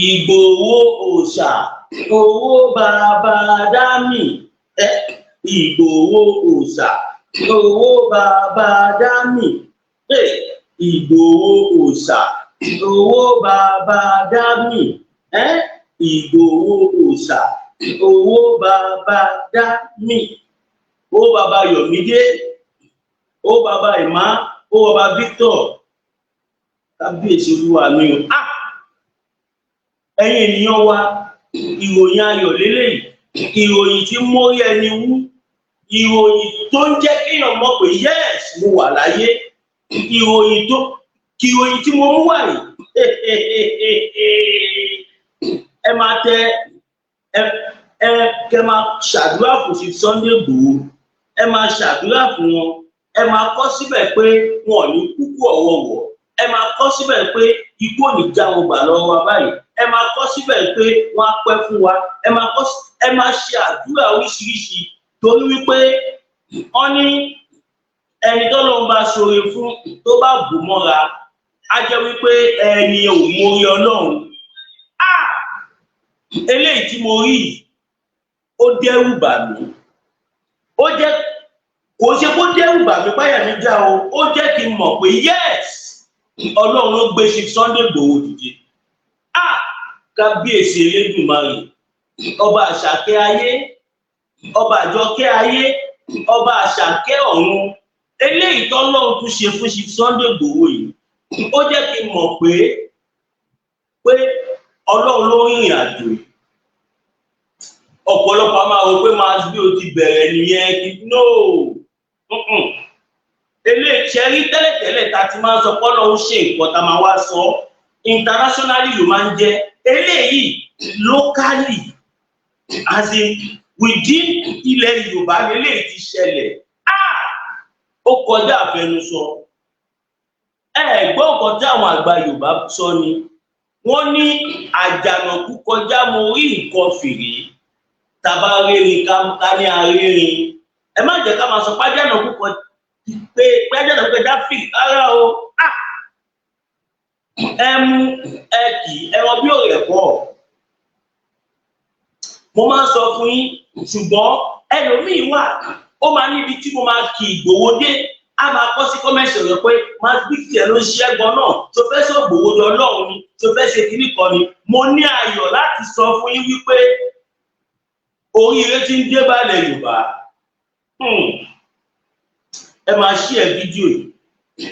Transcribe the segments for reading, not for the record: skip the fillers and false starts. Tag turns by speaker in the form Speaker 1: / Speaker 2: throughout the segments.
Speaker 1: Ìgbòho òòṣà, owó bàbá dámì. Ẹ Ìgbòho òòṣà, owó bàbá dámì. Ẹ Ìgbòho òòṣà, owó bàbá dámì. Ẹ Ìgbòho òòṣà, owó bàbá dámì, owó bàbá Yọ̀mídé, owó bàbá Emma, owó bàbá Victor. Kábíyèsí olúwa mi o! Ah, ẹ̀yin ènìyàn wa, ìròyìn ayọ̀ lélẹ́yìí, ìròyìn tí mórí ẹni wú, ìròyìn tó ń jẹ́ kéèyàn mọ̀ pé yes, mo wà láyé. Ìròyìn tó kí ìròyìn tí mo mú wá yìí, ẹ máa tẹ ẹ ẹ kẹ máa ṣàdúrà fún sí Sunday Igboho. Ẹ máa ṣàdúrà fún wọn. Ẹ máa kọ síbẹ̀ pé wọn ò ní kúkú ọ̀wọ̀wọ̀. Ẹ máa kọ síbẹ̀ pé ikú ò ní já wọn gbà lọ́wọ́ wa báyìí. Ẹ máa kọ síbẹ̀ pé wọ́n á pẹ́ fún wa. Ẹ máa kọ, ẹ máa ṣe àdúrà oríṣiríṣi, torí wípé wọ́n ní ẹni tó lóun bá ṣoore fún, tó bá bò mọ́ra, á jẹ́ wípé ẹni ò mórí Ọlọ́run. Ah, eléyìí tí mo rí yìí, ó dẹ́rù bà mí. Ó jẹ́ kò ṣe kó dẹ́rù bà mí, báyà mi já o. Ó jẹ́ kí n mọ̀ pé yes, Ọlọ́run ló gbé ṣe Sunday Igboho dìde. Ah, kábíyèsí Elédùmarè, ọba àṣàkẹ́ ayé, ọba àjọkẹ́ ayé, ọba àṣàkẹ́ ọ̀run, eléyìí tọ́lọ́run tún ṣe fún ṣe Sunday Igboho yìí, ó jẹ́ kí n mọ̀ pé Ọlọ́run ló rìnrìn àjò yìí. Ọ̀pọ̀lọpọ̀ a máa rò pé máa bí o ti bẹ̀rẹ̀ nìyẹn. No, eléyìí ṣe rí tẹ́lẹ̀tẹ́lẹ̀ tá a ti máa ń sọ pé Ọlọ́run ṣe nǹkan, tá a máa wá sọ internationally ló máa ń jẹ́. Eléyìí locally, as in within ilẹ̀ Yorùbá eléyìí ti ṣẹlẹ̀. Ah, ó kọjá àfẹnusọ. Ẹ gbọ́ nǹkan tí àwọn àgbà Yorùbá sọ ni. Wọ́n ní àjànàkú kọjá, mo rí nǹkan fìrí. Tàbá rérin ká ní arérin. Ẹ má jẹ́ ká máa sọ pájànàkú kọ pé pájànàkú kọjá fìrí rárá o. Ah, ẹ mú ẹ kì í ẹran bí òrè pọ̀. Mo máa ń sọ fún yín, ṣùgbọ́n ẹlòmíín wà, ó máa níbi tí mo máa kì Ìgbòho dé, a máa kọ́ sí comment rẹ̀ pé máa bí tiẹ̀ ló ń ṣiṣẹ́ gan náà, tó fẹ́ sọ Ìgbòho di Ọlọ́run ni, tó fẹ́ ṣe kíní kan ni. Mo ní ayọ̀ láti sọ fún yín wípé oríire ti ń dé balẹ̀ Yorùbá. Ẹ máa share fídíò yìí,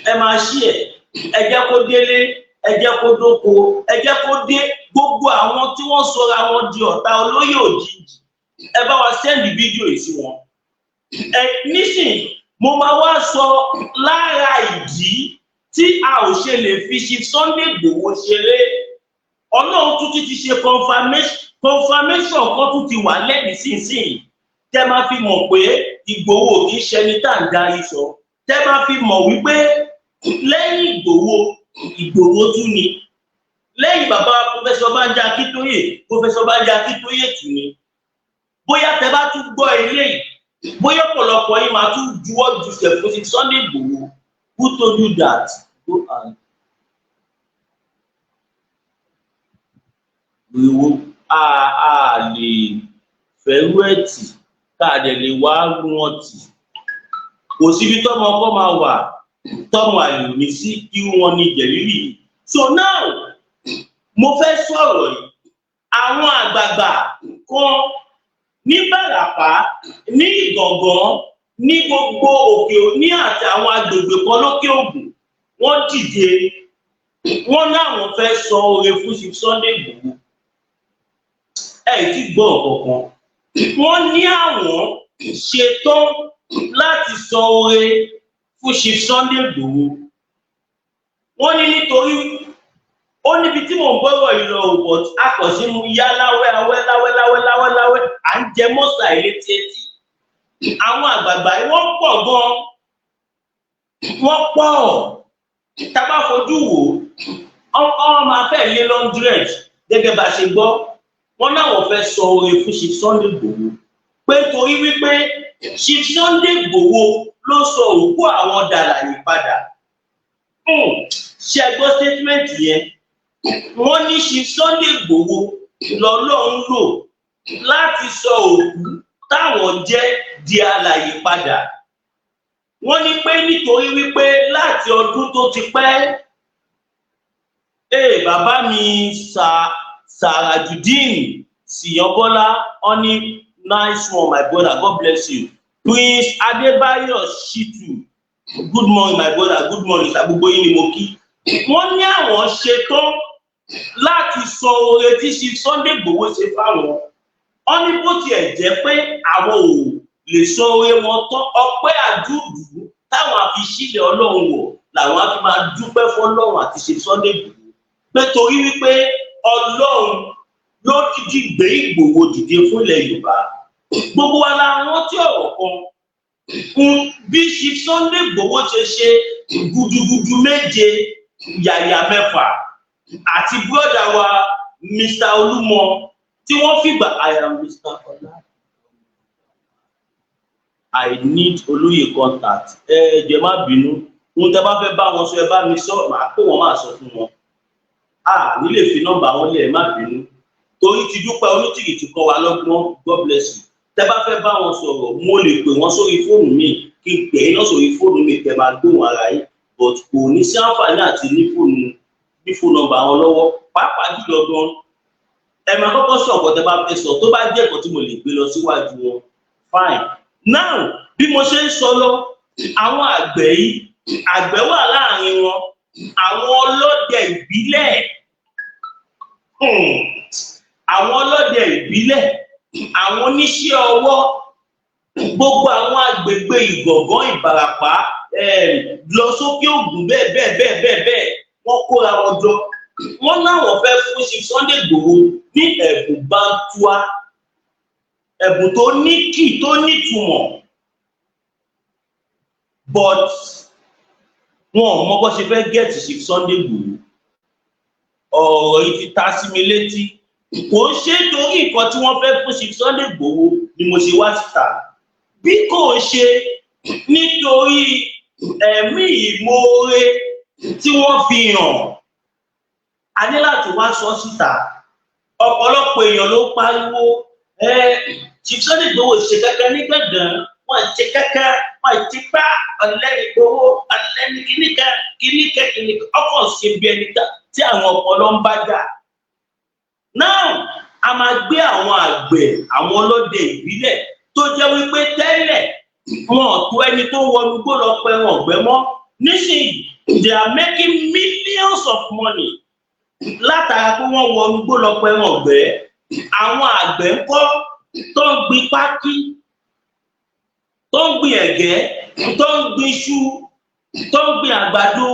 Speaker 1: ẹ máa share. Ẹ jẹ́ kó délé, ẹ jẹ́ kó dóko, ẹ jẹ́ kó dé gbogbo àwọn tí wọ́n sọra wọn di ọ̀tá olóyè òjijì. Ẹ bá wa send fídíò yìí sí wọn. Ẹ nísìnyí, mo máa wá sọ lára ìdí tí a ò ṣe lè fi ṣe Sunday Igboho ṣeré. Ọlọ́run tún ti ṣe confirmation kan tún ti wà lẹ́yìn sínsìn, tẹ́ máa fi mọ̀ pé Ìgbòho kì í ṣẹni tá à ń darí sọ, tẹ́ máa fi mọ̀ wípé lẹ́yìn Ìgbòho, Ìgbòho tún ni. Lẹ́yìn bàbá Professor Banji Akíntóyè, Professor Banji Akíntóyè tún ni. Bóyá tẹ́ bá tún gbọ́ eléyìí, bóyá ọ̀pọ̀lọpọ̀ yín máa tún juwọ́ jùsẹ̀ fún ti Sunday Igboho. Who told you that? Go and wíwo. A lè fẹ́rú ẹ̀ tì, ká dẹ̀ lè wá wọn tì. Kò síbi tọ́mọ ọkọ máa wà tọ́mọ àlè ò ní sí. Irú wọn ní jẹ̀lílì. So now, mo fẹ́ sọ̀rọ̀ yìí. Àwọn àgbààgbà kan ní Bàràpá, ní Ìgàngán, ní gbogbo òkè ní àti àwọn agbègbè kan lókè Ògùn, wọ́n dìde, wọ́n láwọn fẹ́ sọ oore fún Chief Sunday Igboho. Ẹ ti gbọ́ ọ̀kọ̀ọ̀kan. Wọ́n ní àwọn ṣetán láti sọ oore fún Chief Sunday Igboho. Wọ́n ní nítorí ó níbi tí mò ń gbọ́rọ̀ yìí lọ ò, but a kàn sí mu yá láwẹ́ awẹ́ láwẹ́ láwẹ́ láwẹ́ láwẹ́, à ń jẹ mọ́sà ilé tietí. Àwọn àgbààgbà yìí, wọ́n pọ̀ gan, wọ́n pọ̀. Tá a bá fojú wò ó, wọ́n máa fẹ́ lé 100. Gẹ́gẹ́ bá a ṣe gbọ́, wọ́n náwọn fẹ́ sọ oore fún Chief Sunday Igboho, pé torí wípé Chief Sunday Igboho ló sọ òkú àwọn dàlàyé padà. Ṣe gbọ́ statement yẹn? Wọ́n ní Chief Sunday Igboho lọ́lọ́run lò láti sọ òkú táwọn jẹ́ di alàyè padà. Wọ́n ní pé nítorí wípé láti ọdún tó ti pẹ́, ee, bàbá mi Sarajudeen Siyanbola, wọ́n ní, "Nice one, my brother, God bless you." Prince Adébáyọ̀ Shitu, good morning, my brother, good morning sir. Gbogbo yín ni mo kí. Wọ́n ní àwọn ṣetán láti sọ oore tí Chief Sunday Igboho ṣe fáwọn. Wọ́n ní bó tiẹ̀ jẹ́ pé àwọn ò lè sọ oore wọn tán, ọpẹ́ àdúdú táwọn àfi sílẹ̀ Ọlọ́run wọ̀ làwọn á fi máa dúpẹ́ fọ́lọ́run àti Chief Sunday Igboho, pé torí wípé Ọlọ́run ló dídí gbé Ìgbòho dìde fún ilẹ̀ Yorùbá. Gbogbo wa la rántí ọ̀rọ̀ kan fún bí Chief Sunday Igboho ṣe ṣe gudugudu méje yàyà mẹ́fà àti brother wa Mr. Olúmọ tí wọ́n fìgbà. I am Mr. Ọlá, I need olóyè contact. Ẹ jẹ́ má bínú, ohun tẹ́ bá fẹ́ bá wọn sọ, ẹ bá mi sọ, màá pè wọ́n, máa sọ fún wọn. A nílè fi nọ́mbà wọn lẹ̀, ẹ má bínú, torí ti Dúpẹ́ Onítìrì ti kọ́ wa lọ́gbọ́n. God bless you. Tẹ́ bá fẹ́ bá wọn sọ̀rọ̀, mo lè pè wọ́n sórí fóònù mi, kí n pè é náà sórí fóònù mi, kẹ́ máa gbóhùn ara yín, but kò ní sí àǹfààní àti ní fóònù nọ́mbà wọn lọ́wọ́. Pàápàá jùlọ gan, ẹ máa kọ́kọ́ sọ ọ̀pọ̀ tẹ́ bá fẹ́ sọ. Tó bá jẹ́ ẹ̀kọ́ tí mo lè gbé lọ síwájú wọn, fine. Now, bí mo ṣe ń sọ lọ, àwọn àgbẹ̀ yìí, àgbẹ̀ wà láàrin wọn, àwọn ọlọ́dẹ ìbílẹ̀, àwọn ọlọ́dẹ ìbílẹ̀, àwọn oníṣẹ́ ọwọ́, gbogbo àwọn agbègbè Ìgàngán, Ìbàràpá, lọ sókè Ògùn, bẹ́ẹ̀ bẹ́ẹ̀ bẹ́ẹ̀ bẹ́ẹ̀ bẹ́ẹ̀, wọ́n kóra wọn jọ. Wọ́n láwọn fẹ́ fún Chief Sunday Igboho ní ẹ̀bùn bantua, ẹ̀bùn tó ní kì tó nítumọ̀, but wọn ò mọ bó ṣe fẹ́ get Chief Sunday Igboho. Ọ̀rọ̀ yìí ti ta sí mi létí. Kò ń ṣe torí nǹkan tí wọ́n fẹ́ fún Chief Sunday Igboho ni mo ṣe wá síta, bí kò ṣe nítorí ẹ̀mí ìmoore tí wọ́n fi hàn. A ní láti wá sọ síta. Ọ̀pọ̀lọpọ̀ èèyàn ló pariwo ẹ Chief Sunday Igboho ṣe kankan ní gbọ̀ngàn, wọ́n ṣe kankan, wọ́n ti pa ọ̀lẹ́ Ìgbòho, ọ̀lẹ́ ní kíníkan kíníkan kíníkan, ọkọ̀ ṣe bí ẹni tí àwọn ọpọlọ ń bá jà. Now, a máa gbé àwọn àgbẹ̀, àwọn ọlọ́dẹ ìbílẹ̀ tó jẹ́ wípé tẹ́lẹ̀ wọn ò tó ẹni tó wọnú gbó lọ pẹran ọ̀gbẹ́ mọ́, nísìnyí they are making millions of money látara pé wọ́n wọnú gbó lọ pẹran ọ̀gbẹ́. Àwọn àgbẹ̀ ń kọ́ tó ń gbin pákí, tó ń gbin ẹ̀gẹ́, tó ń gbin iṣu, tó ń gbin àgbàdo.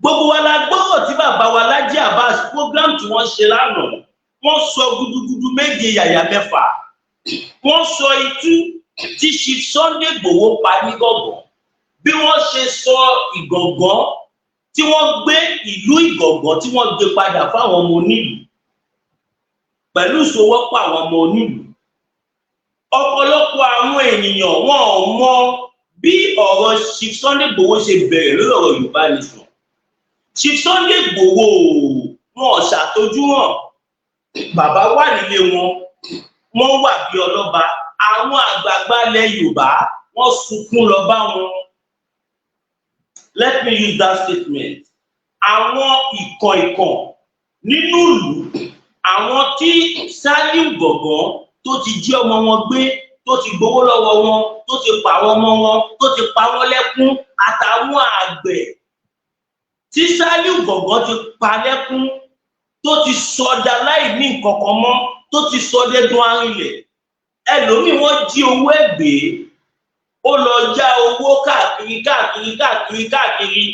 Speaker 1: Gbogbo wa la gbọ́rọ̀ tí bàbá wa Lájí Abbas, program tí wọ́n ṣe lánàá. Wọ́n sọ gudugudu méje yàyà mẹ́fà, wọ́n sọ itú tí Chief Sunday Igboho pa ní Gàngán, bí wọ́n ṣe sọ Ìgàngán, tí wọ́n gbé ìlú Ìgàngán, tí wọ́n gbé padà fáwọn ọmọ onílùú pẹ̀lú ìṣòwòpọ̀ àwọn ọmọ onílùú. Ọ̀pọ̀lọpọ̀ àwọn ènìyàn, wọn ò mọ bí ọ̀rọ̀ Chief Sunday Igboho ṣe bẹ̀rẹ̀ lórí ọ̀rọ̀ Yorùbá Nation. Chief Sunday Igboho, wọn ò ṣàtọ́jú hàn. Bàbá wà nílé wọn, wọ́n wà bí ọlọ́ba. Àwọn àgbààgbà ilẹ̀ Yorùbá, wọ́n sunkún lọ bá wọn. Let me use that statement. Àwọn ìkàn ìkàn nínú ìlú, àwọn tí Saliu Gàngán tó ti jí ọmọ wọn gbé, tó ti gbowó lọ́wọ́ wọn, tó ti pa àwọn ọmọ wọn, tó ti pa wọ́n lẹ́kún, àtàwọn àgbẹ̀ tí Saliu Gàngán ti pa lẹ́kún, tó ti sọdá láì ní nǹkan kan mọ́, tó ti sọdẹ́dún arinlẹ̀. Ẹlòmíì, wọ́n jí owó ẹ̀ gbé, ó lọ já owó káàkiri káàkiri káàkiri káàkiri,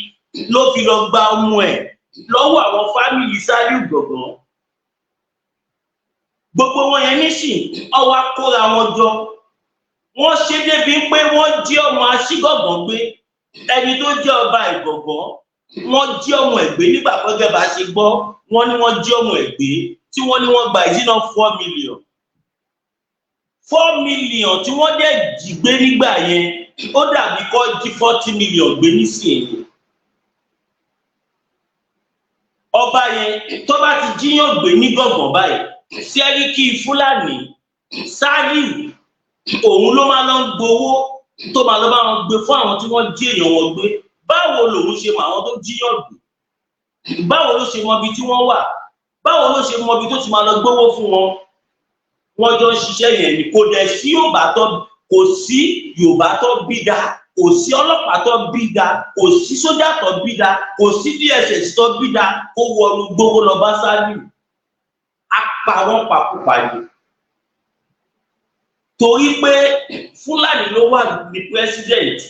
Speaker 1: ló fi lọ gba ọmọ ẹ̀ lọ́wọ́ àwọn family Saliu Gàngán. Gbogbo wọn yẹn nísìn, ọwọ́ akóra wọn jọ, wọ́n ṣe débi pé wọ́n jí ọmọ aṣígọ̀gàn gbé, ẹni tó jẹ́ ọba Ìgàngán. Wọ́n jí ọmọ ẹ̀ gbé nígbà pẹ́gẹ́ bá ṣe gbọ́. Wọ́n ní wọ́n jí ọmọ ẹ̀ gbé, tí wọ́n ní wọ́n gba ìdínà 4 million, 4 million tí wọ́n dẹ̀ jí gbé nígbà yẹn, ó dàbí kọ́ jí 40 million gbé nísìnyí. Ọba yẹn, tó bá ti jíyàn gbé ní Gàngàn báyìí, Sẹ́ríkì Fúlàní Sálíù, òun ló máa lọ ń gbowó, tó máa lọ bá wọn gbé fún àwọn tí wọ́n jí èèyàn wọn gbé. Báwo lòun ṣe mọ àwọn tó jíyàn gbé? Báwo ló ṣe mọ ibi tí wọ́n wà? Báwo ló ṣe mọ ibi tó ti máa lọ gbowó fún wọn? Wọ́n jọ ń ṣiṣẹ́ yẹn ni. Kò dẹ̀ sí Yorùbá tó, kò sí Yorùbá tó bí da, kò sí ọlọ́pàá tó bí da, kò sí sójà tó bí da, kò sí DSS tó bí da kó wọnú gbowó lọ bá Sálíù. Á pa wọ́n pakúpa ni, torí pé Fúlàní ló wà ní president,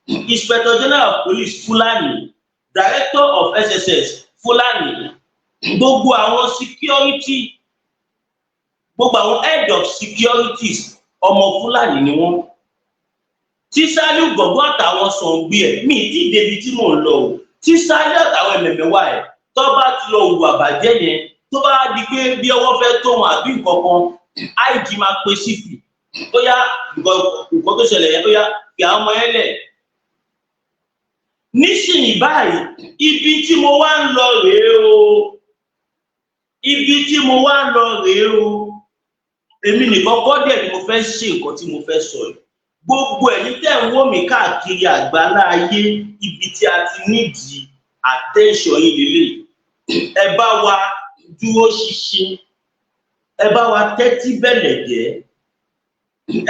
Speaker 1: Inspector General of Police Fúlàní, Director of SSS Fúlàní, gbogbo àwọn security, gbogbo àwọn head of securities, ọmọ Fúlàní ni wọ́n. Tí Sálíù Gbọ̀ngàn àtàwọn sọ̀ǹgbì ẹ̀ mí tí débi tí mò ń lọ o, tí Sálíù àtàwọn ẹ̀mẹ̀mẹ̀wá ẹ̀ tó bá ti lọ hùwà bàjẹ́ yẹn, tó bá di pé bí ọwọ́ fẹ́ tó wọn àbí nǹkan kan, IG máa pe CP ó yá, nǹkan tó ṣẹlẹ̀ yẹn, ó yá, fi àwọn ọmọ yẹn lẹ̀. Nísìnyí báyìí, ibi tí mo wá ń lọ rèé o, ibi tí mo wá ń lọ rèé o. Èmi nìkan kọ́ dẹ̀ ni mo fẹ́ ṣe nǹkan tí mo fẹ́ sọ yìí. Gbogbo ẹ̀yin tẹ́ ń wò mí káàkiri àgbáńlá ayé, ibi tí a ti nídìí attention yín lélẹ̀. Ẹ bá wa dúró ṣinṣin, ẹ bá wa tẹ́tí bẹ̀lẹ̀ jẹ́,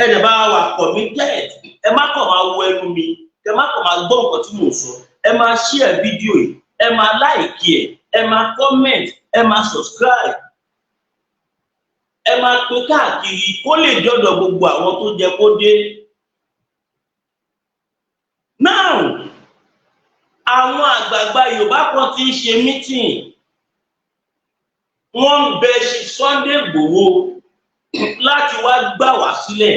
Speaker 1: ẹ dẹ̀ bá wa committed. Ẹ má kàn máa wo ẹnu mi, ẹ má kàn máa gbọ́ nǹkan tí mò ń sọ. Ẹ máa share fídíò yìí, ẹ máa like ẹ, ẹ máa comment, ẹ máa subscribe, ẹ máa pín káàkiri kó lè dọ́dọ̀ gbogbo àwọn tó jẹ kó dé. Now, àwọn àgbààgbà Yorùbá kan ti ń ṣe meeting, wọ́n ń bẹ Sunday Igboho láti wá gbà wá sílẹ̀.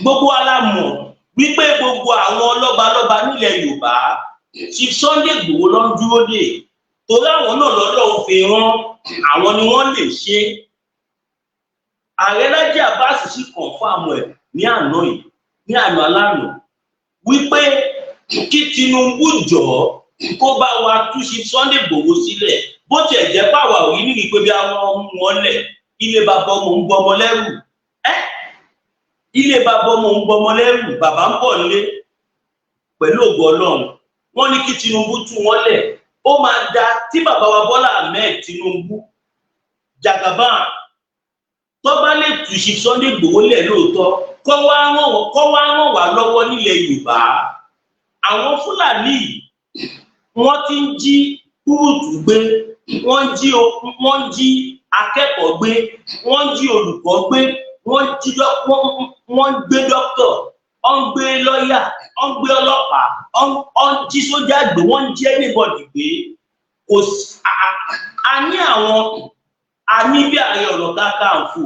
Speaker 1: Gbogbo wa la mọ̀ wípé gbogbo àwọn lọ́balọ́ba nílẹ̀ Yorùbá, Chief Sunday Igboho ló ń dúró dè, torí àwọn náà lọ́lọ́run fi rán, àwọn ni wọ́n lè ṣe. Ààrẹ Laji Abbas sì confirm ẹ̀ ní àná yìí, ní àná alánà, wípé kí Tinubu jọ̀ọ́, kó bá wa tú Chief Sunday Igboho sílẹ̀. Bó tiẹ̀ jẹ́ pàwọ́ òrí nìyí pé bí àwọn mú wọn lẹ̀, ilé bàbá ọmọ ń gbọmọ lẹ́rù ẹ́, ilé bàbá ọmọ ń gbọmọ lẹ́rù, bàbá ń bọ̀ nílé pẹ̀lú ògo Ọlọ́run. Wọ́n ní kí Tinubu tú wọn lẹ̀. Ó máa da tí bàbá wa Bọ́lá Ahmed Tinubu Jagaban tó bá lè tú Chief Sunday Igboho lẹ̀ lóòótọ́, kọ́ wá ràn wá lọ́wọ́ nílẹ̀ Yorùbá. Àwọn Fúlàní yìí, wọ́n ti ń jí kúrúùtù gbé, wọ́n ń jí akẹ́kọ̀ọ́ gbé, wọ́n ń jí olùkọ́ gbé, wọ́n ń gbé dókítà, wọ́n ń gbé lọ́ọ̀yà, wọ́n ń gbé ọlọ́pàá, wọ́n ń jí sójà gbé, wọ́n ń jí anybody gbé. Kò sí a ní àwọn, a ní bí Ààrẹ Ọ̀nà Kakanfò,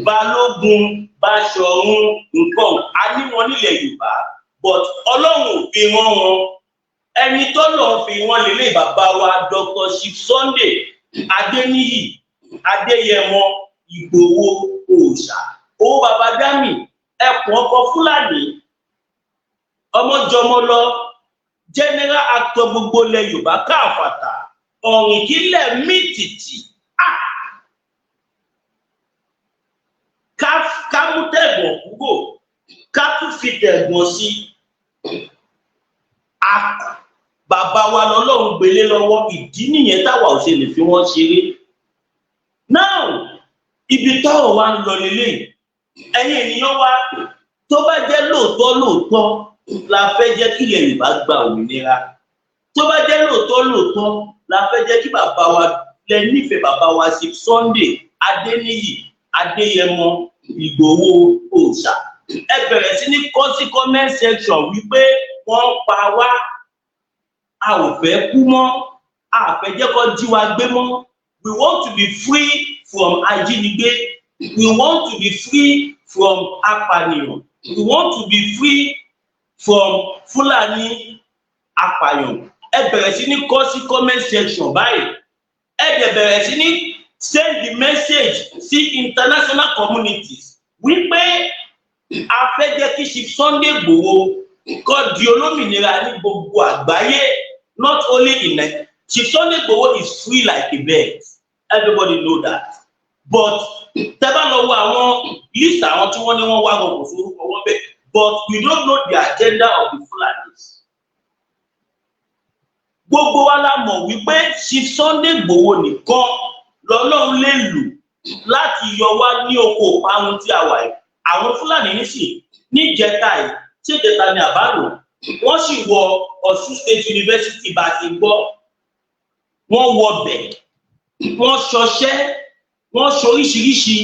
Speaker 1: Balógun, Báṣọ̀run, nǹkan, a ní wọn nílẹ̀ Yorùbá, but Ọlọ́run ò fi rán wọn. Ẹni tọ́lọ̀ fi wọ́n lélẹ̀, bàbá wa Dr. Chief Sunday Adéníyì Adéyẹmọ Ìgbòho Òòṣà, owó baba dami, ẹkùn ọkọ Fúlàní, ọmọjọmọ lọ, general actor gbogbo ilẹ̀ Yorùbá káàfàtà, ọ̀rìnkílẹ̀ mítìtì. Ah! Ká mú tẹ̀gbọ̀n kúrò, ká tún fi tẹ̀gbọ̀n sí. Bàbá wa lọ́lọ́run gbélé lọ́wọ́. Ìdí nìyẹn táwa ò ṣe lè fi wọ́n ṣeré. Now, ibi tọ́rọ̀ wa ń lọ lélẹ̀, ẹ̀yin ènìyàn wa, tó bá jẹ́ lóòótọ́ lóòótọ́ la fẹ́ jẹ́ kí ilẹ̀ Yorùbá gba òmìnira, tó bá jẹ́ lóòótọ́ lóòótọ́ la fẹ́ jẹ́ kí bàbá wa lẹ nífẹ̀ẹ́ bàbá wa sí Sunday Adéníyì Adéyẹmọ Ìgbòho Òòṣà, ẹ bẹ̀rẹ̀ sí ní kọ sí comment section wípé wọ́n ń pa wá, a ò fẹ́ kú mọ́, a fẹ́ jẹ́ kó jí wa gbé mọ́. We want to be free from ajínigbé, we want to be free from apànìyàn, we want to be free from Fúlàní apààyàn. Ẹ bẹ̀rẹ̀ sí ní kọ sí comment section báyìí. Ẹ dẹ̀ bẹ̀rẹ̀ sí ní send the message sí international communities wípé a fẹ́ jẹ́ kí Chief Sunday Igboho kó di olómìnira ní gbogbo àgbáyé, not only in Chief Sunday Igboho is free like a bird, everybody know that. But tẹ́ bá lọ wo àwọn list àwọn tí wọ́n ní wọ́n wá gan, kò forúkọ wọn bẹ́ẹ̀. But we don't know the agenda of the Fulanis. Gbogbo wa la mọ̀ wípé Chief Sunday Igboho nìkan lọ́lọ́run lè lò láti yọ wá ní oko ìparun tí a wà yìí. Àwọn Fúlàní nísìn, níjẹta yìí, tí ìjẹta ni àbálò, wọ́n sì wọ Ọ̀ṣun State University. Bá a ti gbọ́, wọ́n wọ bẹ̀, wọ́n ṣọṣẹ́, wọ́n ṣoríṣiríṣi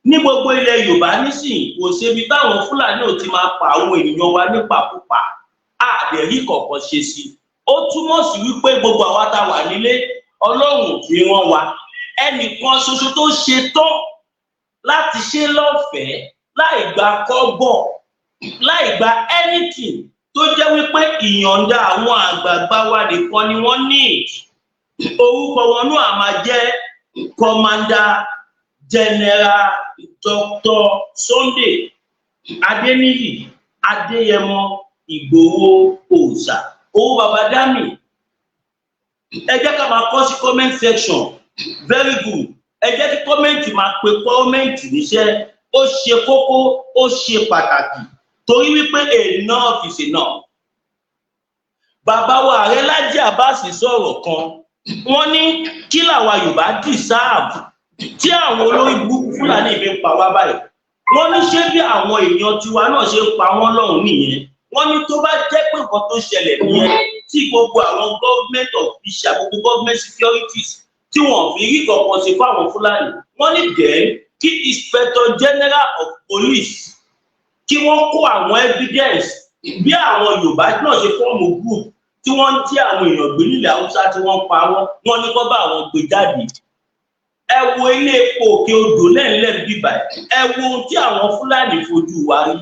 Speaker 1: ní gbogbo ilẹ̀ Yorùbá. Nísìnyí, kò sébi táwọn Fúlàní ò ti máa pa àwọn ènìyàn wa nípakúpa, àdẹ̀rí kọ̀ọ̀kan ṣe sí. Ó túmọ̀ sí wípé gbogbo àwa tá a wà nílé, Ọlọ́run ò fi rán wa. Ẹnìkan ṣoṣo tó ṣe tán láti ṣe lọ́fẹ̀ẹ́, láì gba kọ́bọ̀, láì gba anything, tó jẹ́ wípé ìyọ̀ǹda àwọn àgbààgbà wa nìkan ni wọ́n need, orúkọ wọn náà máa jẹ́ Commander General Dr. Sunday Adéníyì Adéyẹmọ Ìgbòho Òòṣà, owó baba dami. Ẹ jẹ́ ká máa kọ sí comment section. Very good. Ẹ jẹ́ kí comment máa pe comment níṣẹ́. Ó ṣe kókó, ó ṣe pàtàkì, torí wípé enough is enough. Bàbá wa Ààrẹ Lájí Abbas sọ̀rọ̀ kan, wọ́n ní kí làwa Yorùbá deserve tí àwọn olórí burúkú Fúlàní fi ń pa wá báyìí? Wọ́n ní ṣé bí àwọn èèyàn tiwa náà ṣe ń pa wọ́n lọ́hùn nìyẹn? Wọ́n ní tó bá jẹ́ pé nǹkan tó ṣẹlẹ̀ nìyẹn, tí gbogbo àwọn government official, gbogbo government securities, tí wọ́n fi rí kankan ṣe fáwọn Fúlàní, wọ́n ní then kí Inspector General of Police kí wọ́n kó àwọn evidence bí àwọn Yorùbá náà ṣe form group tí wọ́n ń tí àwọn èèyàn gbé nílẹ̀ Haúsá, tí wọ́n ń pa wọ́n. Wọ́n ní kó bá àwọn gbé jáde. Ẹ wo ilé epo Òkè Odò lẹ́ńlẹ́ bíbà, ẹ wo ohun tí àwọn Fúlàní fojú wa rí.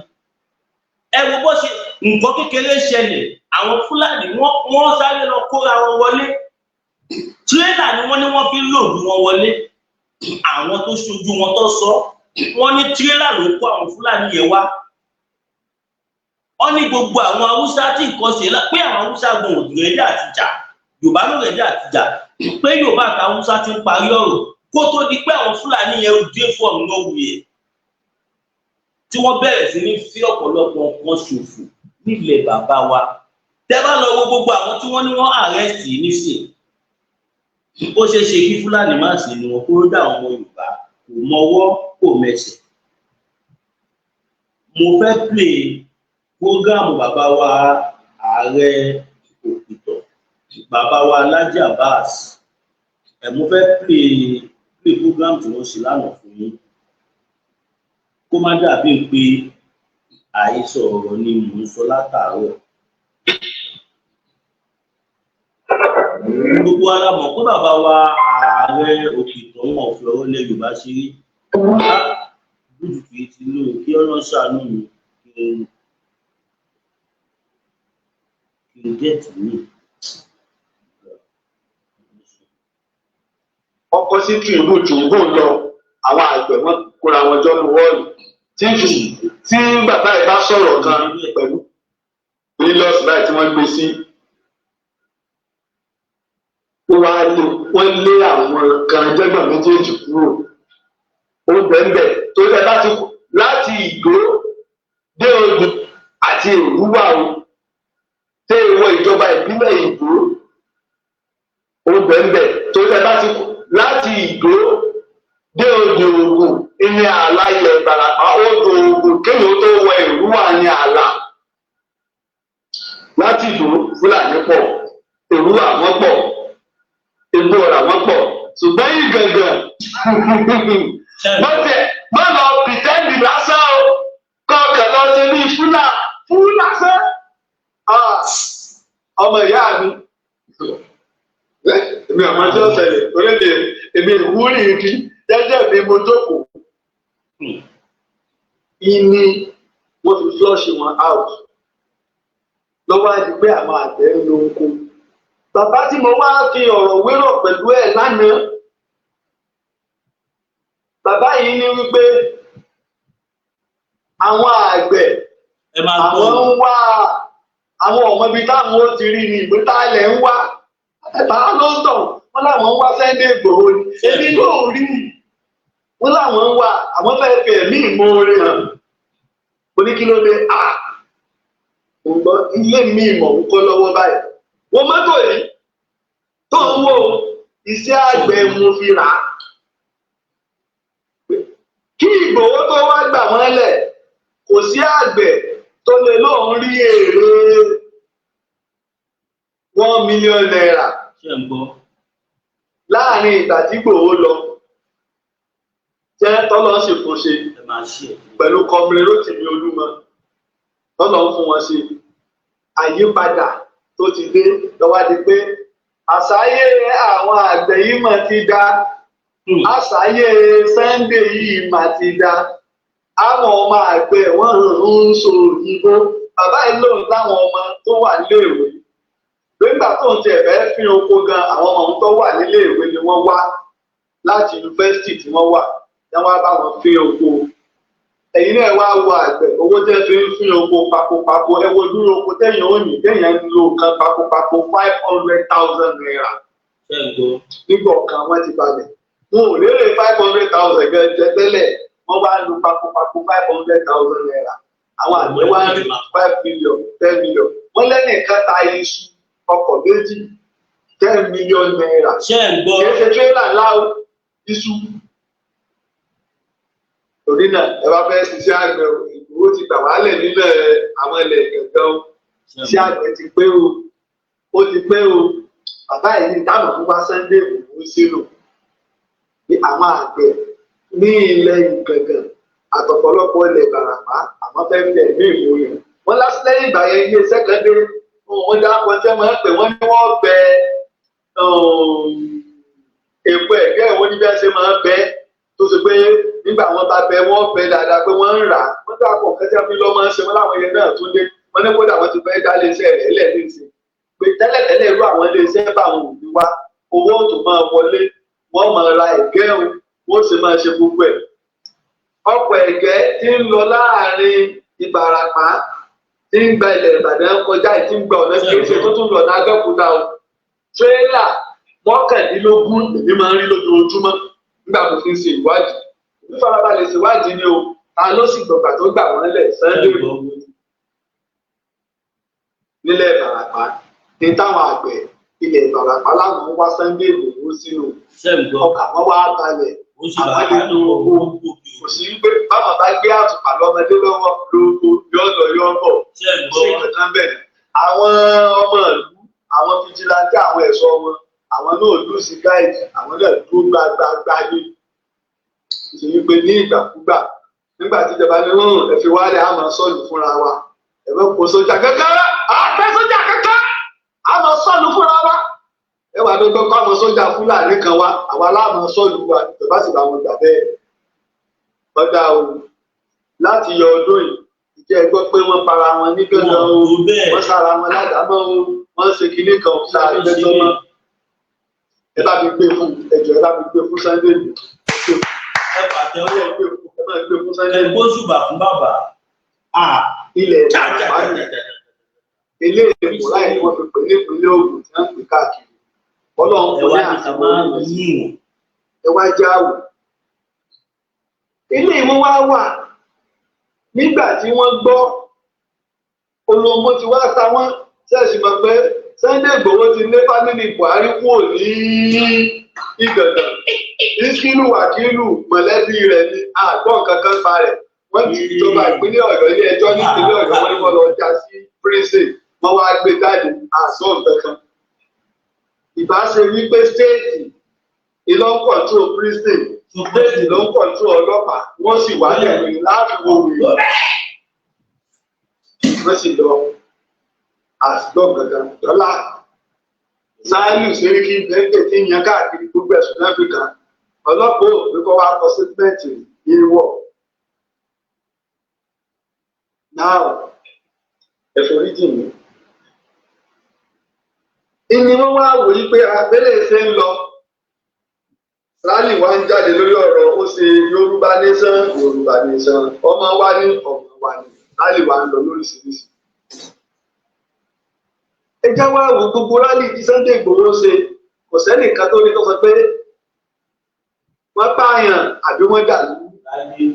Speaker 1: Ẹ wo bó ṣe nǹkan kékeré ṣẹlẹ̀, àwọn Fúlàní wọ́n sáré lọ kóra wọn wọlé. Tírélà ni wọ́n ní wọ́n fi load wọn wọlé. Àwọn tó ṣojú wọn tó sọ, wọ́n ní tírélà ló kó àwọn Fúlàní yẹn wá. Wọ́n ní gbogbo àwọn Haúsá tí nǹkan ṣe pé àwọn Haúsá gan ò ready àti jà, Yorùbá ló ready àti jà, pé Yorùbá àti Haúsá ti ń parí ọ̀rọ̀ kó tó di pé àwọn Fúlàní yẹn dé from nowhere, tí wọ́n bẹ̀rẹ̀ sí ní fi ọ̀pọ̀lọpọ̀ nǹkan ṣòfò nílẹ̀ bàbá wa. Tẹ́ bá lọ wo gbogbo àwọn tí wọ́n ní wọ́n arrest nísìn, ó ṣeé ṣe kí Fúlàní má sí ni wọn kúrò dá àwọn ọmọ Yorùbá kò mọwọ́ kò mẹsẹ̀. Mo fẹ́ play program bàbá wa Ààrẹ Òpìtàn, bàbá wa Alhaji Abbas. Ẹ mo fẹ́ play program tí wọ́n ṣe lánàá fún yín, kó má dàbí pé àhesọ ọ̀rọ̀ ni mò ń sọ látàárọ̀. Gbogbo wa la mọ̀ pé bàbá wa Ààrẹ Òpìtàn, wọn ò fi ọ̀rọ̀ ilẹ̀ Yorùbá ṣeré. Bluetooth yìí ti lò, kí Ọlọ́run ṣàánú mi kí n get mi.
Speaker 2: Ọkọ sí tìǹbù, tìǹbù lọ, àwọn àgbẹ̀ wọn kóra wọn jọ ní wọ́ọ̀lù tí tí bàbá ẹ̀ bá sọ̀rọ̀ kan pẹ̀lú mílíọ̀nù báyìí tí wọ́n gbé sí. Ó wá lé, wọ́n lé àwọn kan jẹ́gbọ̀n méjèèjì kúrò. Ó bẹ̀ẹ̀bẹ̀ tó tẹ bá ti láti Ìdó dé Odò àti Èrúwà o, tẹ́ ìwọ ìjọba ìbílẹ̀ Ìdó. Ó bẹ̀ẹ̀bẹ̀ tó tẹ bá ti láti Ìdó dé Odò Ògùn ní ààlà ilẹ̀ Ìbàràpá. Odò Ògùn kéèyàn tó wọ Èrúwà ní ààlà. Láti Ìdó, Fúlàní pọ̀, Èrúwà wọ́n pọ̀, Igbó Ọ̀rà wọ́n pọ̀, ṣùgbọ́n yìí gangan mọ̀tẹ̀ má lọ pretend lásán o, kọkàn lọ sí ní fúlà fún lásán. Ọmọ ìyá mi, èmi àmọ́ tí ó ṣẹlẹ̀ torí èmi ìwúrí igi jẹ́jẹ́ mi, mo jókòó. Ìní wọ́n fi flush wọn out lọ́wọ́ á di pé àwọn àgbẹ̀ ń lo oko. Bàbá tí mo wá fi ọ̀rọ̀ wérọ̀ pẹ̀lú ẹ̀ lánàá, bàbá yìí ní wípé àwọn àgbẹ̀
Speaker 1: Ẹ máa gbọ́.
Speaker 2: àwọn ń wá, àwọn ọmọ ibi táwọn ó ti rí ni ìwé tá ilẹ̀ ń wá. Ẹ̀bá ló ń tàn wọ́n láwọn ń wá Sunday Igboho ni. Èmi náà rí i. Wọ́n láwọn ń wá, àwọn fẹ́ẹ́ fi ẹ̀mí ìmoore hàn. Mo ní kí ló dé? À, mo gbọ́ ilé mi ìmọ̀ ń kọ́ lọ́wọ́ báyìí. Wọ́n mọ́tò yìí tó ń wò, iṣẹ́ àgbẹ̀ mo fi rà á. Kí Ìgbòho tó wá gbà wọ́n lẹ̀, kò sí àgbẹ̀ tó lè lóun rí èrè ₦1 million
Speaker 1: Ṣé ń gbọ́?
Speaker 2: láàrin ìgbà tí Ìgbòho lọ jẹ́ tọ́lọ́ sì fún ṣe
Speaker 1: Ẹ máa ṣe ẹ̀.
Speaker 2: pẹ̀lú Comrade Rótìmí Olúmọ, tọ́lọ́ ń fún wọn ṣe. Àyípadà tó ti dé lọ́wọ́ di pé àṣàyè àwọn àgbẹ̀ yìí mà ti dá, àṣàyè Sunday yìí mà ti dá. Àwọn ọmọ àgbẹ̀ wọ́n ń sọ òyìnbó. Bàbá yìí lòun láwọn ọmọ tó wà níléèwé nígbà tó ń tiẹ̀ fẹ́ fín oko gan, àwọn ọmọ tó wà níléèwé ni wọ́n wá láti yunifásitì tí wọ́n wà ní wọ́n bá wọn fín oko. Ẹ̀yin náà wá wo àgbẹ̀, owó tẹ́ fi ń fín oko pakopako. Ẹ wo dúró oko tẹ́yìn ó ní tẹ́yìn ń lo nǹkan pakopako, ₦500,000.
Speaker 1: Ṣé ń gbọ́?
Speaker 2: Nígbà ọ̀kan wọ́n ti balẹ̀, wọn ò lérè 500,000 gan jẹ tẹ́lẹ̀, wọ́n wá lu pakopako ₦500,000. Àwọn àgbẹ̀ wá ń rí 5 million, 10 million. Wọ́n lẹ́nìkan ta iṣu ọkọ̀ méjì, ₦10 million.
Speaker 1: Ṣé ń gbọ́?
Speaker 2: Kì í ṣe tírélà ńlá o, iṣu. Torí náà, ẹ bá fẹ́ ṣiṣẹ́ àgbẹ̀ o, Ìgbòho ti gbà wálẹ̀ nílẹ̀ àwọn ilẹ̀ gẹ̀gẹ́ o. Iṣẹ́ àgbẹ̀ ti pé o, ó ti pé o. Bàbá yìí táwọn fún wa Sunday Igboho sínú ní àwọn àgbẹ̀ ní ilẹ̀ Ìgàngàn àtọ̀pọ̀lọpọ̀ ilẹ̀ Ìbàràpá, àwọn fẹ́ fi ẹ̀mí ìmoore hàn. Wọ́n lásìlẹ́yìn ìgbà yẹn, ilé iṣẹ́ kan dé, wọ́n dáko tí wọ́n pè wọ́n ní wọ́n bẹ èpo ẹ̀gẹ́. Ìwọ́n ní bí wọ́n ṣe máa ń bẹ tó ṣe pé nígbà wọn bá bẹ, wọ́n bẹ dáadáa pé wọ́n ń rà á. Wọ́n dáko kẹ́kẹ́ fi lọ́ máa ń ṣe wọ́n láwọn yẹn náà tún dé. Wọ́n ní kódà wọ́n ti fẹ́ dá iléeṣẹ́ rẹ̀ lẹ̀ ní ìsìn, pé tẹ́lẹ̀tẹ́lẹ̀ irú àwọn iléeṣẹ́ bá àwọn òbí wa, owó tó máa wọlé, wọ́n máa ra ẹ̀gẹ́ o, wọ́n sì máa ṣe gbogbo ẹ̀. Ọkọ̀ ẹ̀gẹ́ tí ń lọ láàrin Ìbàràpá, tí ń gba ilẹ̀ Ìbàdàn kọjá, tí ń gba ọ̀nà kìí ṣe tó tún lọ ní Abẹ́òkúta o, tírélà 19 èmi máa ń rí lójoojúmọ́ nígbà tó fi ń ṣe ìwádìí. Fífarabalẹ̀ ṣèwádìí ni o. Ta ló sì gbọ̀gbà tó gbà wọ́n lẹ̀? Sunday Igboho nílẹ̀ Ìbàràpá ní táwọn àgbẹ̀ ilẹ̀ Ìbàràpá láwọn ń wá Sunday Igboho sínú.
Speaker 1: Ṣé ń gbọ́?
Speaker 2: Ọkà wọn wá balẹ̀.
Speaker 1: Ó sì bá a lọ owó.
Speaker 2: Kò sí pé báwọn bá gbé àtùpà lọ́mọdé lọ́wọ́ lóko, yọ lọ yọ bọ̀.
Speaker 1: Ṣé ń
Speaker 2: sí
Speaker 1: gbọ́?
Speaker 2: Kankan bẹ́ẹ̀, àwọn ọmọ ìlú, àwọn vigilante, àwọn ẹ̀ṣọ́ wọn, àwọn náà lose guide, àwọn náà dúró gbagbagbá ní ṣe wípé ní ìgbàkúgbà nígbà tí ìjọba ní ẹ fi wálẹ̀, àmọ́ sọ́ọ̀lù fúnra wa, ẹ̀fọ́ kò sójà kankan, àpẹ́ sójà kankan, àmọ́ sọ́ọ̀lù fúnra wa. Ẹ wà ló gbọ́ kó àwọn sójà Fúlàní kan wá, àwọn aláàmọ́ sọ́ọ̀lù wa. Ìjọba sì bá wọn gbà bẹ́ẹ̀. Ọ̀dà o, láti yọ ọdún yìí, ìjẹ́ gbọ́ pé wọ́n para wọn ní gángan o,
Speaker 1: Wọn ò bẹ́ẹ̀.
Speaker 2: wọ́n sára wọn ládàámọ́ o, wọ́n ṣe kinní kan sáà gbẹ́jọ́ mọ́. Ẹ bá mi gbé fún ẹjọ́, ẹ bá mi gbé fún Sunday Igboho.
Speaker 1: Ẹ pàtẹ́wọ́.
Speaker 2: Ẹ gbé fún, ẹ bá mi gbé fún
Speaker 1: Ẹ
Speaker 2: Sunday Igboho.
Speaker 1: gbóṣùbà fún bàbá.
Speaker 2: Ilẹ̀ Ìbàràpá ni ilé ìwò láì ní wọ́n fi pè ní ìpínlẹ̀ Ògùn tí wọ́n ń pè káàkiri. Ọlọ́run
Speaker 1: Ẹ
Speaker 2: kò ní
Speaker 1: wá ní ká
Speaker 2: àṣìwọ́
Speaker 1: máa yìn wọ́n.
Speaker 2: Ẹ wá jáwò. Ilé ìwé wa wà nígbà tí wọ́n gbọ́ olóńgbò tí wá ta wọ́n ṣẹ̀ṣì mọ̀ pé Sunday Igboho ti lé family Buhari kúrò ní Ìgàngàn. Ìskìlù Wàkìlù mọ̀lẹ́bí rẹ̀ ní àgbọ̀n kankan pa rẹ̀. Wọ́n ti ìjọba ìpínlẹ̀ Ọ̀yọ́, ilé ẹjọ́ ní ìpínlẹ̀ Ọ̀yọ́, wọ́n ní wọ́n lọ já sí prison, wọ́n wá gbé jáde, àgbọ̀n kankan. Ìbá ṣe wípé state ìlọ ń control prison, state ló ń control ọlọ́pàá, wọ́n sì wá lẹ́gbẹ̀ẹ́ láàfin wo wèrè, wọ́n sì lọ àsìgbọ́n gangan dọ́là. Sáálù Sẹ́ríkì bẹ́ẹ̀ tí ń yan káàkiri gbogbo ẹ̀sùn náà fi kàn án. Ọlọ́pàá ò pé kó wá kọ statement ìwọ̀ náà. Ẹ̀fọ́ríjì mi. Ìní wọn wá wò yí pé abẹ́lé ṣe ń lọ. Rálì wá ń jáde lórí ọ̀rọ̀ ó ṣe Yorùbá nation, Yorùbá nation, ọmọ wa ní ọmọ wa ní rálì wá ń lọ lóríṣiríṣi. Ẹ já wá wo gbogbo rally tí Sunday Igboho ṣe, kò sẹ́nìkan tó ní tó sọ pé wọ́n pààyàn àbí wọ́n dà lú
Speaker 1: Láyé.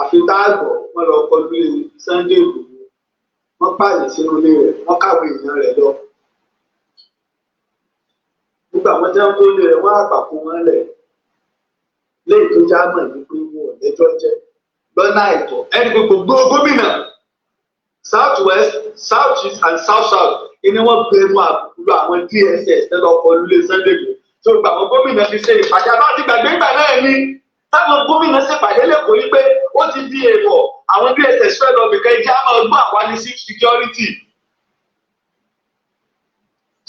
Speaker 2: Àfi tá a gbọ́, wọ́n lọ kọlu ilé Sunday Igboho, wọ́n pààyàn sínú ilé rẹ̀, wọ́n káwé èèyàn rẹ̀ lọ. Nígbà wọn jẹ́ ń kó ilé rẹ̀, wọ́n àgbà kó wọn lẹ̀ léyìí tó já mọ̀ ní pé wọn ò lẹ́jọ́ jẹ́ lọ́nà àìtọ́. Ẹni pé gbogbo gómìnà South West, South East and South South ni wọ́n bẹnu àbùkù lọ àwọn DSS tẹ́lẹ̀ ọkọ̀ ilé Sunday Igboho tó gba. Àwọn gómìnà fi ṣe ìpàdé, àbá ti gbàgbé ìgbà náà ni táwọn gómìnà ṣèpàdé lẹ́kọ̀ọ́ yìí pé ó ti di èèwọ̀, àwọn DSS fẹ́ lọ bìkan, ẹjẹ́ á máa gbọ́ àwa ní security.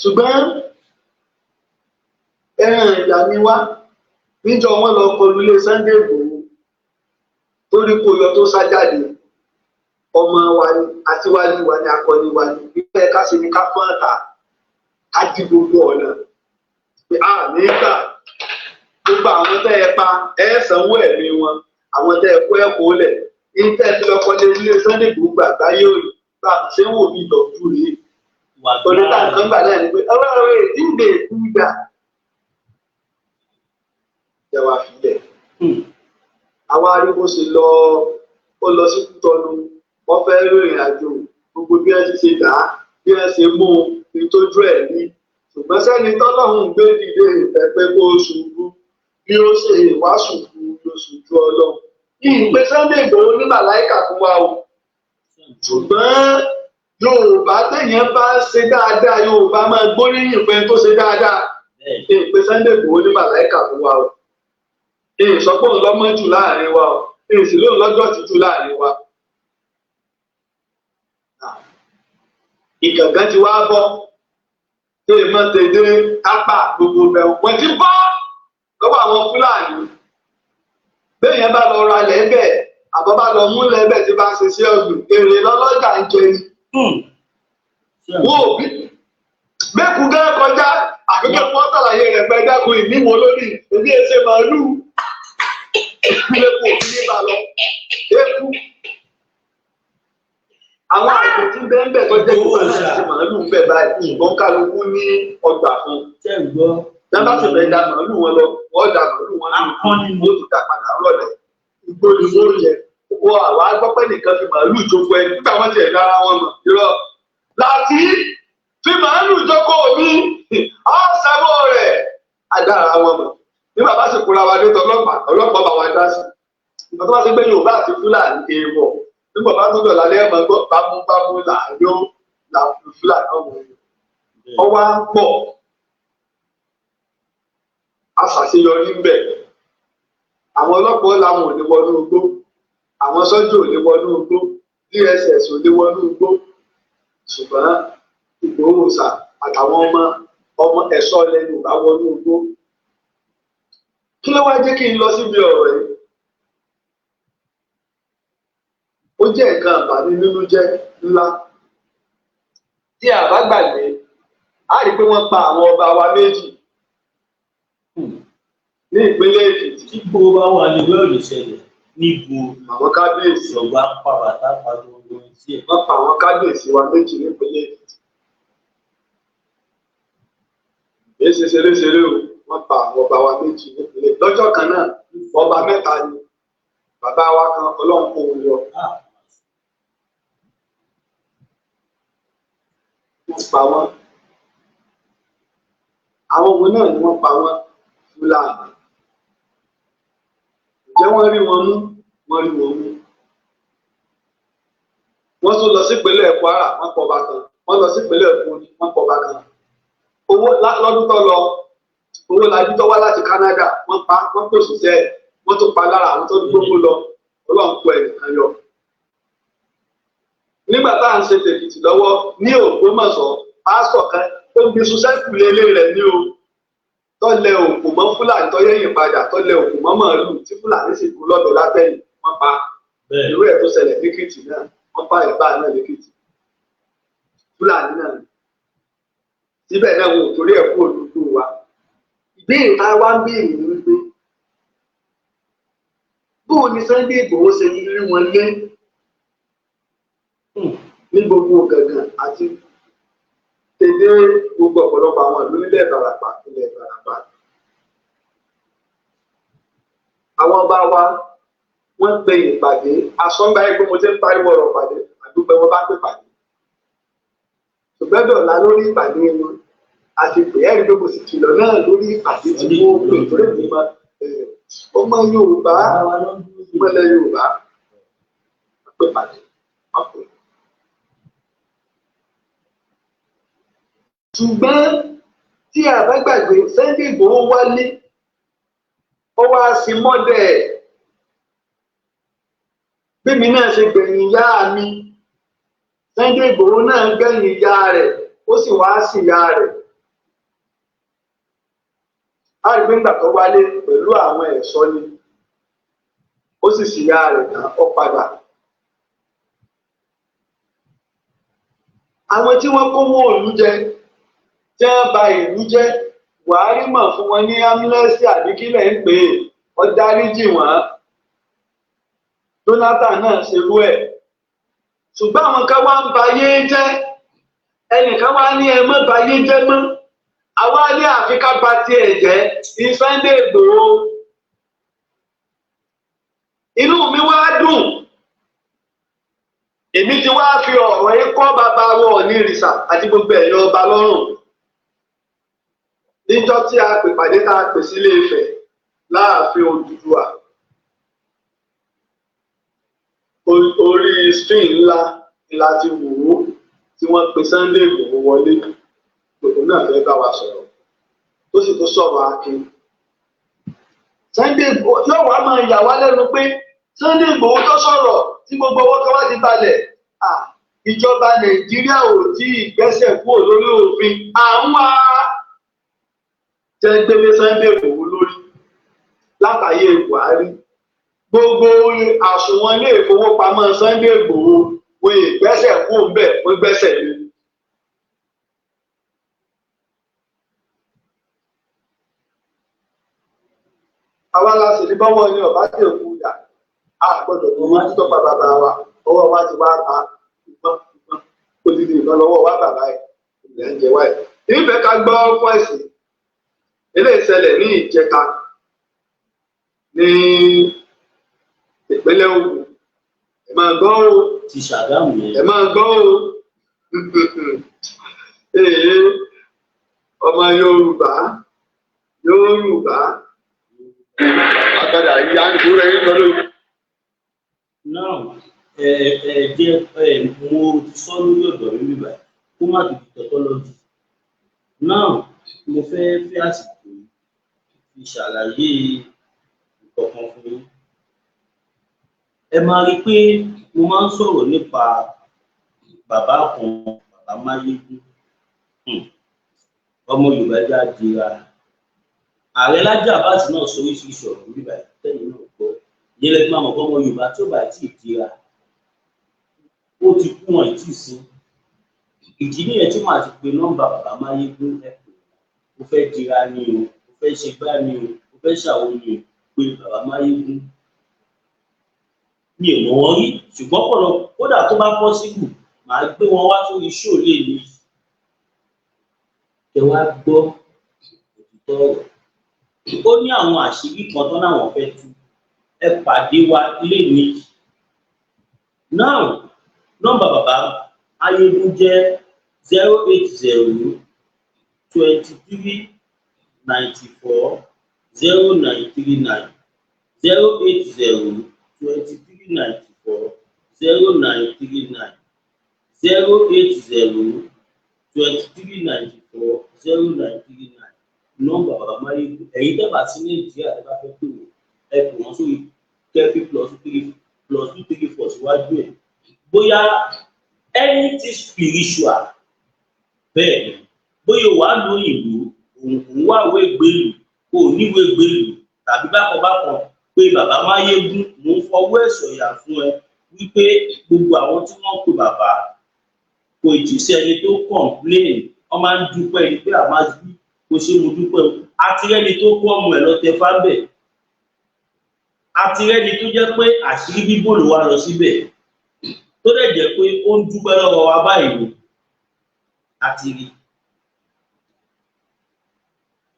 Speaker 2: Ṣùgbọ́n ẹran ìyá ni wá. Níjọ́ wọn lọ kọlu ilé Sunday Igboho torí kò yọ tó sá jáde, ọmọ wa ni, aṣíwájú wa ni, akọni wa ni. Ìfẹ́ ká ṣe ni ká fọ́n ta, ká di gbogbo ọ̀nà pé a nígbà gbogbo àwọn tẹ́ ẹ pa, ẹ sanwó ẹ̀mí wọn, àwọn tẹ́ ẹ kó ẹ kó lẹ̀ ní tẹ́ ẹ fi lọ́kọ́ lé ilé Sunday Igboho àgbáyé òní bá a ṣe ń wò bí ìdọ̀tú rèé.
Speaker 1: Wà.
Speaker 2: Torí tá nǹkan gbà náà ni pé ọlọ́run rẹ̀ tí ń gbè kú gbà jẹ́ wá filẹ̀. Àwa arígbó ṣe lọ, ó lọ sí Kútọ́nù, wọ́n fẹ́ rìnrìn àjò, gbogbo bí wọ́n ti ṣe dà á, bí wọ́n ṣe mú un ní tójú ẹ̀ ní. Ṣùgbọ́n sẹ́ni tọ́lọ́hún gbé dìde ìfẹ́ pé kó ṣubú, bí ó ṣe wá ṣubú ló ṣojú Ọlọ́run. Yìí pé Sunday Igboho ní màláìkà fún wa o, ṣùgbọ́n Yorùbá, téèyàn bá ṣe dáadáa, Yorùbá máa gbóríyìn pé tó ṣe dáadáa.
Speaker 1: Bẹ́ẹ̀.
Speaker 2: Ìpè Sunday Igboho ní màláìkà fún wa o, ìsọ pé òun lọ́mọ jù láàrin wa o, ìsì lóun lọ́jọ́ ti jù láàrin wa. Ìgàngán ti wá bọ́ téèmọ́ tèdè tápà, gbogbo bẹ̀rù wọ́n ti bọ́ lọ́wọ́ àwọn Fúlàní. Béèyàn bá lọ ra lẹ́bẹ̀ àbọ̀ bá lọ mú lẹ́bẹ̀ tí bá ń ṣe sí ọ̀gbìn, èrè lọ́lọ́jà ń jẹ ni. Wọ́n ò bí bẹ́ẹ̀kú gán kọjá, àfikún wọn ṣàlàyé rẹ̀ pé dákun ìníwó lórí èmi ẹsẹ̀ màálù lẹ́kọ̀ọ́ òfin ní bá lọ eku. Àwọn àgbẹ̀ tí ń bẹ́ẹ̀ bẹ́ẹ̀ tó jẹ́ kó wà láti màálù ń bẹ̀ báyìí, ṣùgbọ́n kálukú ní ọgbà fún un.
Speaker 1: Ṣé ń gbọ́?
Speaker 2: Dábàá sì fẹ́ da màálù wọn lọ, wọ́n da màálù wọn lọ.
Speaker 1: Akọni.
Speaker 2: Wọ́n tún dá padà rọ̀lẹ́, igbó ni wọ́n jẹ. Wọ́n àwa gbọ́ pé nìkan fi màálù jókòó ẹni nígbà wọ́n ti ẹ̀ dára wọn mọ̀ irọ́ láti fi màálù jókòó mi ọ̀sẹ̀wọ̀ rẹ̀ adára wọn mọ̀. Nígbà bá sì kóra wa dé tọlọ́pàá, ọlọ́pàá bá wa dá sí ìgbà tó bá ti gbé Yorùbá àti Fúlàní èèwọ̀. Nígbà bá tó dọ̀là lẹ́yìn mọ́ gbọ́ bámúbámú làálọ́ làwọn Fúlàní ọmọ yìí ọwọ́ á pọ̀. Aṣàṣeyọrí ń bẹ̀. Àwọn ọlọ́pàá làwọn ò lè wọnú igbó, àwọn sọ́jà ò lè wọnú igbó, DSS ò lè wọnú igbó, ṣùgbọ́n Ìgbòho ṣà àtàwọn ọmọ ọmọ ẹ̀ṣọ́ ilẹ̀ Yorùbá wọnú igbó. Kí ló wá jẹ́ kí n lọ síbi ọ̀rọ̀ yìí? Ó jẹ́ nǹkan àbàmì nínú jẹ́ ńlá. Tí a bá gbàgbé, a rí i pé wọ́n pa àwọn ọba wa méjì ní ìpínlẹ̀ Èkìtì.
Speaker 1: Tí gbogbo bá wà ní ìwé òní ṣẹlẹ̀ níbo?
Speaker 2: Àwọn kábíyèsí.
Speaker 1: Ìjọba pa bàtà pa gbogbo sí ẹ̀.
Speaker 2: Wọ́n pa àwọn kábíyèsí wa méjì nípínlẹ̀ Èkìtì. Èyí ṣe ṣeréṣeré o. Wọ́n pa àwọn ọba wa méjì nípínlẹ̀ lọ́jọ́ kan náà. Ọba mẹ́ta ni bàbá wa kan, Ọlọ́run kó wọn yọ. Wọ́n pa wọ́n. Àwọn òun náà ni wọ́n pa wọ́n, Fúlàní. Ǹjẹ́ wọ́n rí wọn mú? Wọ́n rí wọn mú. Wọ́n tún lọ sípínlẹ̀ Kwara, wọ́n pọ̀ bá kan. Wọ́n lọ sípínlẹ̀ Kogi, wọ́n pọ̀ bá kan. Owó lọ́dún tó lọ, owó lajú tó wá láti Canada, wọ́n pa, wọ́n kò síṣẹ́ ẹ̀, wọ́n tún pa lára àwọn tó gbogbo lọ. Ọlọ́run kó ẹnìkan yọ. Nígbà tá à ń ṣe tèkìtì lọ́wọ́ ní Ògbómọ̀ṣọ́, pásítọ̀ kan ó gbé sọ́sẹ́kù lélé rẹ̀ ní o tọ́lẹ̀ òkú mọ́ Fúlàní, tọ́yẹ̀yìn padà tọ́lẹ̀ òkú mọ́ màálù tí Fúlàní sì kú lọ́dọ̀ látẹ̀yìn, wọ́n pa. Irú ẹ̀ tó ṣẹlẹ̀ lẹ́kìtì náà, wọ́n pa ẹ̀bá náà lẹ́kìtì, Fúlàní náà síbẹ̀ náà wọn ò torí ẹ̀ kú òdúdú wa. Ìbéèrè tá a wá ń béèrè ni wípé, bóò ni Sunday Igboho ṣe rí wọn lé ní gbogbo gàngàn àti tèdè dé gbogbo ọ̀pọ̀lọpọ̀ àwọn ìlú nílẹ̀ Ìbàràpá, ilẹ̀ Ìbàràpá. Àwọn ọba wa wọ́n pe ìpàdé asọ́ngbà yẹn pé mo ti ń pariwo ọ̀rọ̀ pàdé àdúgbò wọn bá pè pàdé. Ṣùgbọ́n dọ̀la lórí ìpàdé wọn àti pè é rí pé mo sì kìlọ̀ náà lórí ìpàdé tí wọ́n pè torí mi máa ọmọ Yorùbá mọ́lẹ̀ Yorùbá pè pàdé wọ́n pè. Ṣùgbọ́n tí a bá gbàgbé, Sunday Igboho wálé, ó wá sí mọ́dẹ̀. Bímí náà ṣe gbẹ̀yìn ìyá mi, Sunday Igboho náà gbẹ̀yìn ìyá rẹ̀, ó sì wá sí ìyá rẹ̀. A rí pé nígbà tó wálé pẹ̀lú àwọn ẹ̀ṣọ́ ni, ó sì sí ìyá rẹ̀ tán, ó padà. Àwọn tí wọ́n kówó ìlú jẹ, tí wọ́n ba ìlú jẹ́, Buhari mọ̀ fún wọn ní amnesty àbí kílẹ̀ ń pè é, ó dáríjì wọ́n. Jonathan náà ṣerú ẹ̀. Ṣùgbọ́n àwọn kan wá ń bayé jẹ́, ẹnìkan wá ní ẹ mọ́ bayé jẹ́ mọ́. Àwa ní àfi ká ba tiẹ̀ jẹ́ ní Sunday Igboho. Inú mi wá dùn. Èmi ti wá fi ọ̀rọ̀ yìí kọ́ bàbá wọn Ọ̀nìrìṣà àti gbogbo ẹ̀yọ́ ọba lọ́rùn. Níjọ́ tí a pè pàdé tá a pè sílé Ifẹ̀ láàfin Odùduwà, orí screen ńlá la ti wò ó tí wọ́n pe Sunday Igboho wọlé, gbogbo náà fẹ́ bá wa sọ̀rọ̀, tó sì tún sọ̀rọ̀ akin. Sunday Igboho yóò wá máa yà wá lẹ́nu pé Sunday Igboho tó sọ̀rọ̀ tí gbogbo ọwọ́ kan wá ti balẹ̀, ìjọba Nàìjíríà ò tí ì gbẹ́sẹ̀ kúrò lórí òfin àwọn jẹ́gbẹ́lé Sunday Igboho lórí látàyè Buhari. Gbogbo àsùnwọ̀n ilé ìfowópamọ́ Sunday Igboho wọ́n ìgbésẹ̀ kú ńbẹ̀, wọ́n gbẹ́sẹ̀ lé. Àwa la sì ní bọ́wọ́ ni ọ̀bá tẹ̀ kú dà, a gbọ́dọ̀ tó wá títọ́ pa bàbá wa, ọwọ́ wa ti wá ta ìbọn ìbọn odidi ìbọn lọ́wọ́ wa bàbá ẹ̀ ìyá ń jẹ wáyé. Ìfẹ́ ká gbọ́ fọ́ọ̀sì eléyìí ṣẹlẹ̀ ní ìjẹta ní ìpínlẹ̀ Ògùn. Ẹ máa gbọ́ o.
Speaker 1: Ti Ṣàgámù yẹn.
Speaker 2: Ẹ máa gbọ́ o. Ee, ọmọ Yorùbá, Yorùbá. Àgbàdà yìí á ń dúró ẹyin lọ́dún.
Speaker 1: Náà ẹ ẹ jẹ́ ẹ mo ti sọ lórí ọ̀dọ̀ mi bíbá kó má di tautology. Náà mo fẹ́ fẹ́ àsìkò yìí fi ṣàlàyé nǹkan fún yín. Ẹ máa rí i pé mo máa ń sọ̀rọ̀ nípa bàbá kan, bàbá Máyégún, ọmọ Yorùbá jáde ra. Ààrẹ Lájí Abbas náà sọ oríṣiríṣi ọ̀rọ̀ níbà tẹ́lẹ̀ náà gbọ́. Ìyẹn lẹ́gbẹ́ máa mọ̀ pé ọmọ Yorùbá tí ó bá tí ì dira, ó ti kú wọn ìtì sí. Ìdí nìyẹn tí màá ti pe nọ́mbà bàbá Máyégún ẹ pè. Mo fẹ́ dira ni o, mo fẹ́ ṣe gbá ni o, mo fẹ́ ṣàwo ni o, pé bàbá Máyégún. Mi ò mọ̀ wọ́n rí, ṣùgbọ́n pọ̀lọ́ kódà tó bá possible, màá gbé wọn wá sórí show léni. Kẹ wá gbọ́ òtítọ́ ọ̀rọ̀. Ó ní àwọn àṣírí kan tán láwọn fẹ́ tú. Ẹ pàdé wa léni. Now, nọ́mbà bàbá Máyégún jẹ́ 080 23 94 0939, 080 23 94 0939, 080 23 94 0939. Nọ́mbà bàbá Máyégún. Ẹ̀yin tẹ́ bá sí Nàìjíríà tẹ́ bá fẹ́ pè wọ́n, ẹ pè wọ́n sórí kẹfí +3 +234 síwájú ẹ̀. Bóyá anything spiritual, bẹ́ẹ̀ ni, bóyá wàá lóyìnbó, òun wà wé gbèlú, kò níwèé gbèlú tàbí bákan bákan, pé bàbá Máyégún. Mò ń fọwọ́ ẹ̀ sọ̀yà fún ẹ wípé gbogbo àwọn tí wọ́n pe bàbá kò tí ì sẹ́ni tó complain. Wọ́n máa ń dúpẹ́ ni pé àmásí kò ṣe, mo dúpẹ́ o. Àti rẹ́ni tó kó ọmọ ẹ̀ lọ tẹ fábẹ̀, àti rẹ́ni tó jẹ́ pé àṣírí bíbò ló wá lọ síbẹ̀, tó dẹ̀ jẹ́ pé ó ń dúpẹ́ lọ́wọ́ wa báyìí ni àti rí.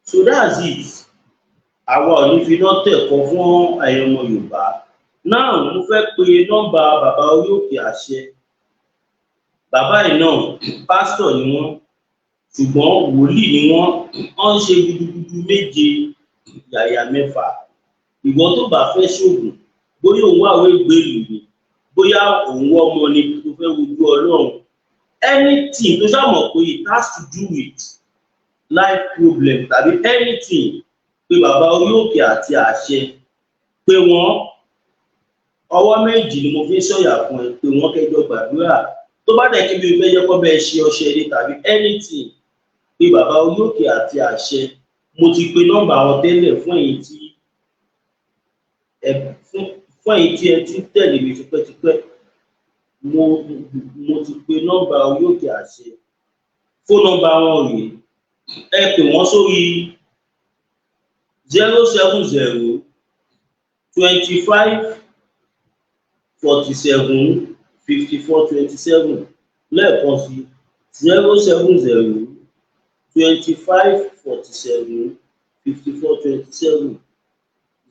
Speaker 1: So that's it. Àwa ò ní fi iná tẹ̀kọ́ fún ẹ̀yin ọmọ Yorùbá. Now, mo fẹ́ pe nọ́mbà bàbá orí òkè àṣẹ. Bàbá yìí náà, pásítọ̀ ni wọ́n, ṣùgbọ́n wòlíì ni wọ́n. Wọ́n ń ṣe gudugudu méje yàyà mẹ́fà. Ìwọ tó bá fẹ́ ṣoògùn, bóyá òun wà wé gbèlú ni, bóyá òun wọ́ ọmọ ni tó fẹ́ wojú Ọlọ́run, anything tó ṣàmọ̀ pé it has to do with life problem tàbí anything, pé bàbá orí òkè àti àṣẹ, pé wọ́n. Ọwọ́ méjì ni mo fi ń sọ̀yà fún ẹ pé wọ́n kẹjọ gbàdúrà. Tó bá dẹ̀ kí bí o fẹ́ jẹ́ kó bẹ́ẹ̀ ṣe ọṣẹ ni tàbí anything, pé bàbá orí òkè àti àṣẹ. Mo ti pe nọ́mbà wọn tẹ́lẹ̀ fún ẹ̀yin tí ẹ ti ń tẹ̀lé mi tipẹ́tipẹ́. Mo ti pe nọ́mbà orí òkè àṣẹ. Fóònù nọ́mbà wọn rèé. Ẹ pè wọ́n sórí 070 25 47 54 27. Lẹ́ẹ̀kan sí, 070 25 47 54 27,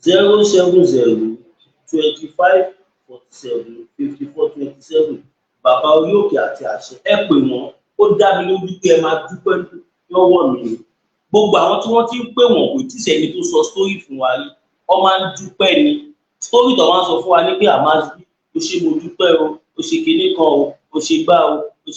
Speaker 1: 070 25 47 54 27. Bàbá orí òkè àti àṣẹ, ẹ pè wọ́n. Ó dá mi lójú pé ẹ máa dúpẹ́ lọ́wọ́ mi ni. Gbogbo àwọn tí wọ́n ti ń pè wọ́n, kò tí ì sẹ́ni tó sọ story fún wa rí. Wọ́n máa ń dúpẹ́ ni. Story tó wọ́n sọ fún wa ní pé, "Àmásí, ó ṣe, mo dúpẹ́ o, ó ṣe kinní kan o, ó ṣe gbá o."